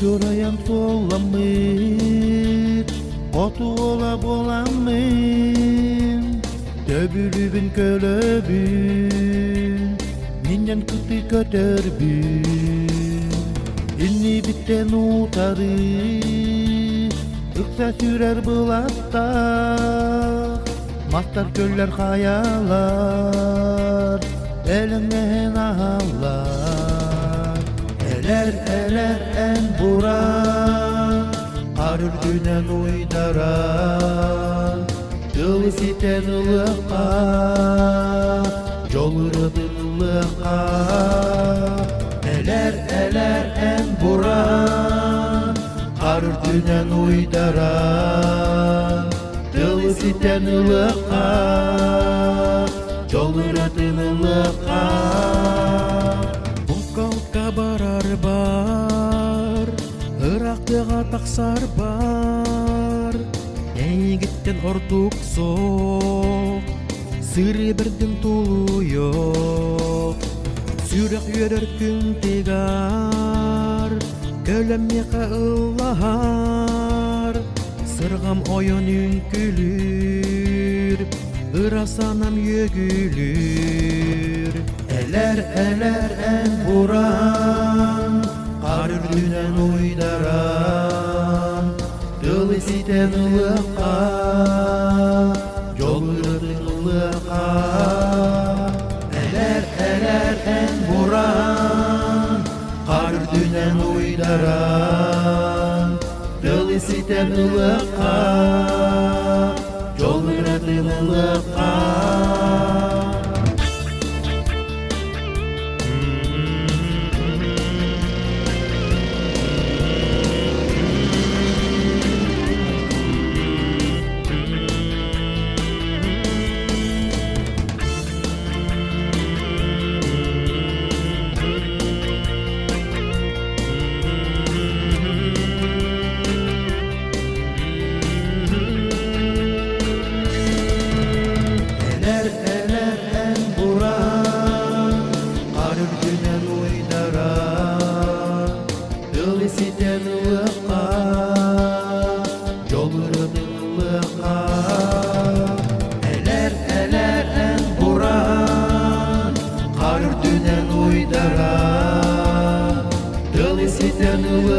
Удьурайан суолламмыт, хотуола буоламмын, төбүлүбүн көлөбүн, минньэн кытыы көтөрбүн. Иннибиттэн утары, ыкса сүүрэр былаттаах, мастар көллөр хайалар, элэҥнэһэн аһаллар. Элэр, элэр эн буран, хаар үрдүнэн уйдаран, тыл ситэн ылыахха, дьол ырыатын ылыахха. Элэр, элэр эн буран, хаар үрдүнэн уйдаран, тыл ситэн ылыахха, дьол ырыатын ылыахха. Булкалка барар бар, ыраах тыаҕа тахсар бар, эйигиттэн ордук суох, сырыы бэрдин тулуйуох, сүрэх үөрэр күн тыгар, көлөм миэхэ ыллаһар, сырҕам ойон үҥкүлүүр, ыра санам үөгүлүүр. Элэр, элэр эн буран, хаар үрдүнэн уйдаран, тыл ситэн ылыахха, дьол ырыатын ылыахха. Элэр, элэр эн буран, хаар үрдүнэн уйдаран, тыл ситэн ылыахха, дьол ырыатын ылыахха. Элэр, элэр эн буран, хаар үрдүнэн уйдаран, тыл ситэн ылыахха, дьол ырыатын ылыахха. Элэр, элэр эн буран, хаар үрдүнэн уйдаран, тыл ситэн ылыахха.